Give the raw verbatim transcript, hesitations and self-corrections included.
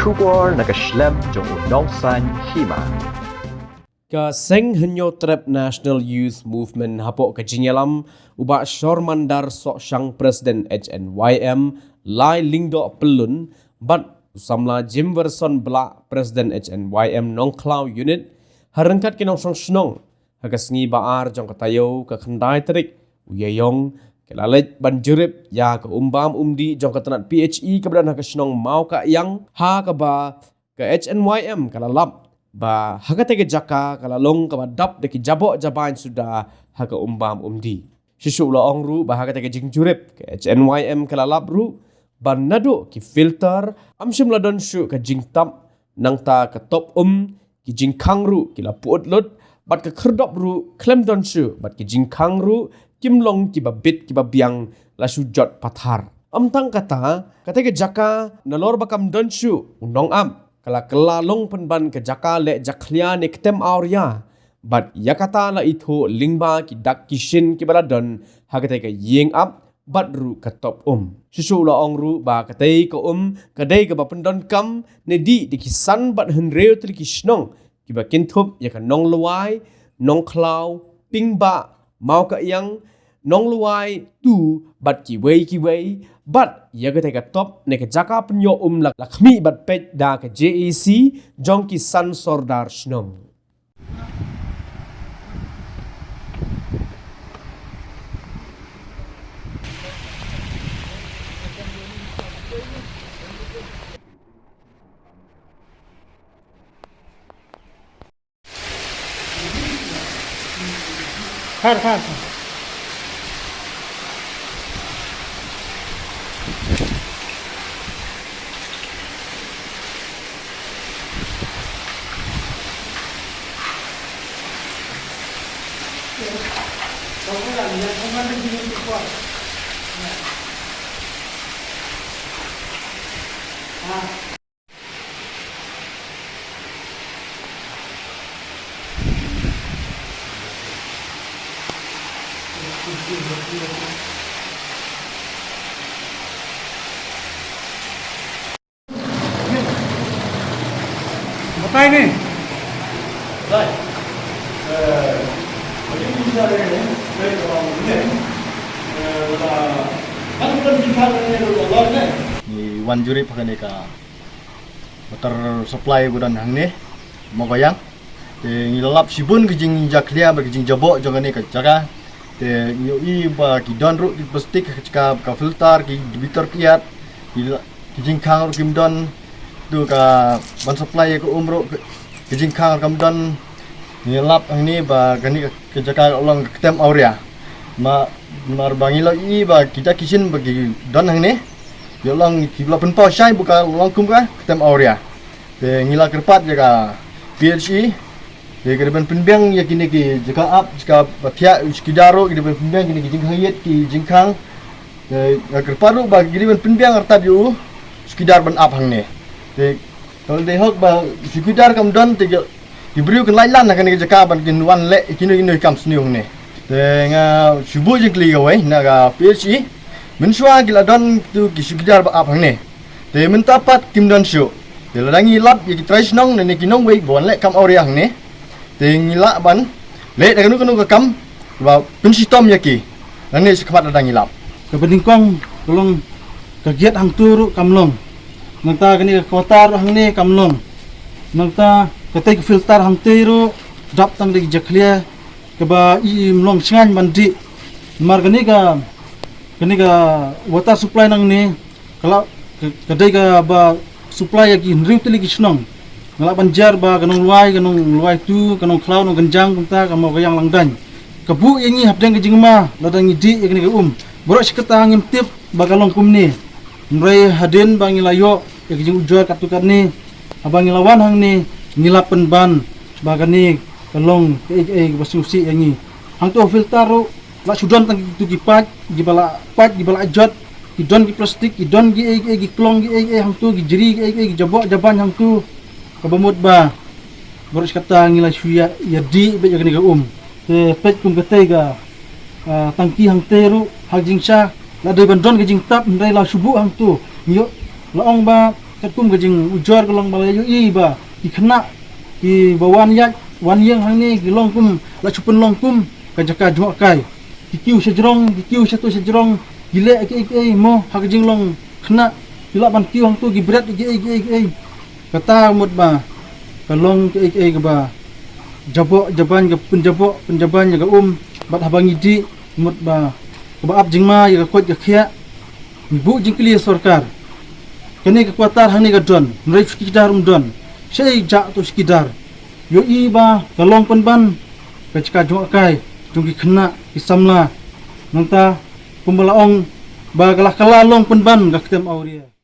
Khubor na ka shlem jong u Nongsaiñ Hima. Ka Seng Hynñiewtrep National Youth Movement hapoh ka jingïalam u Bah Shormandar Sohshang, President H N Y M Lai Lyngdoh Pyllun, bad u samla Jimverson Blah, President H N Y M Nongkhlaw Unit, ha ryngkat ki nongshong shnong, ha ka sngi ba ar jong ka taïew, ka khyndai tarik u Ïaïong, ki la leit ban jurip ïa ka um bam um dih jong ka tnat P H E kaba don ha ka shnong Mawkaiang, ha kaba ka H N Y M ka la lap ba ha katei ka jaka ka la long kaba dap da ki jaboh jabain suda ha ka um bam um dih. Shuh shuh la ong ruh ba ha katei ka jingjurip ka H N Y M ka la lap ruh ba naduh ki filter ym shym la don shuh ka jingtap, nangta ka top um, ki jingkhang ruh ki la pyut lut, bad ka khyrdop ruh khlem don shuh, bad ki jingkhang ruh kim long kiba bit kiba biang, la shu jot pathar. Ym tang kata, katei ka jaka nalor ba kam don shuh u nongap, ka la kylla long pynban ka jaka leh jakhlia ne ktem awria, bad ïa kata la ithuh lyngba ki dak ki shin kiba la don ha katei ka ïing ap bad ruh ka top um. Shuh shuh la ong ruh ba katei ka um ka dei kaba pyndonkam ne dih da ki san bad hynriew tylli ki shnong, kiba kynthup ïa ka Nonglwai, Nongkhlaw, Pingbah, Mawkaiang, Nonglwai two bad kiwei kiwei, bad ïa katei ka top ne ka jaka pynïoh um la, la khmih bad peit da ka J A C jong ki san sordar shnong. Khar, khar, khar. Batai ni. Ngi wan jurip ha kane ka water supply ba don hangne, Mawkaiang. Te ngi la lap shibun ki jingjakhlia bad ki jingjaboh jong kane ka jaka. Te ngi ïohi ba ki don ruh ki plastik ha ka jaka, ka filter, ki bitar kiat, ki la, ki jingkhang ruh kim don. Tu ka ban supply ïa ka um ruh ki jingkhang ruh kam don. Ngi la lap hangne ba kane ka, ka jaka ka long ka ktem awria. Ma, mar ba ngi la ïohi ba kita ki shin ba ki don hangne, ïa long ki la pynpaw shai ba ka long kum ka ktem awria. Te ngi la kyrpad ïa ka P H E, te ka dei ban pynbiang ïa kine ki jaka ap, jaka ba thiah u chowkidar ruh, ki dei ban pynbiang kine ki jingkhang ïit, ki jingkhang. Te ngi la kyrpad ruh ba ki dei ban pynbiang artat ïa u chowkidar ban ap hangne. Te ka dei hok ba u chowkidar kam don, te ki, ki briew kin lait lan ha kane ka jaka ban kin wan leh kino kino ki kam sniew hangne. Te nga shu buh jingkylli kawei na ka P H E, mynshuwa ki la don tu ki chowkidar ba ap hangne. Te mynta pat kim don shuh. Te lada ngi lap ïa ki trai shnong ne ki nongwei ba wan leh kam awria hangne, te ngi lah ban leh da kano kano ka kam ba pynshitom ïa ki nangne shakhmat lada ngi lap. Kaba nyngkong ka long ka gate hangtu ruh kam long. Nangta kane ka quarter ruh hangne kam long. Nangta katei ka filter hangtei ruh dap tang da ki jakhlia kaba i, im long shngaiñ ban dih. Namar kane ka, kane ka water supply nangne ka la, ka, ka dei kaba supply ïa ki hynriew tylli ki shnong. Nga lah ban jer ba ka Nonglwai, ka Nonglwai two, ka Nongkhlaw, Nongkynjang, kumta ka Mawkaiang, Langdaiñ. Ka buh ïa ngi hapdeng ka jingma lada ngi dih ïa kane ka um. Baroh shi katta ngim tip ba ka long kumne. Hynrei hadien ba ngi la ïoh ïa ka jingujor katto katne, haba ngi la wan hangne, ngi la pynban ba kane ka long kaei kaei kaba sngewsih ïa ngi. Hangto ha filter ruh la shu don tang kitu ki paip kiba la, paip kiba la jot, ki don ki plastik, ki don kiei kiei ki klong kiei kiei hangto, ki jri kiei kiei, ki jaboh jabaiñ hangto. Kaba mut ba baroh shi katta ngi la shu ïa, ïa dih beit ïa kane ka um. Te peit kum katei ka, ah, tangki hangtei ruh ha ka jingsha la dei ban don ka jingtap, hynrei la shu buh hangto. Ngi ïoh, la ong ba Kum ka jingujor ka long ba la ïohi ba ki khynnah kiba wan ïaid wan ïeng hangne ki long kum la shu pynlong kum ka jaka jngohkai. Ki kiew sha jrong, ki kiew sha to sha jrong, ki leh kiei kiei mo ha ka jinglong khynnah, ki lah ban kiew hangto ki bret kiei kiei kiei. Kata mut ba ka long kiei kiei kaba jaboh jaban, ka pynjaboh pynjaban ïa ka um. Bad haba ngi dih mut ba kaba ap jingma ïa ka koit ka khiah. Ngi buh jingkylli ïa sorkar. Kane ka quarter hangne ka don, hynrei shu kidar um don. Shaei jah to shu kidar. Ïohi ba ka long pynban ka jaka jngohkai jong ki khynnah ki samla. Nangta kumba la ong ba ka la kylla long pynban ka ktem awria.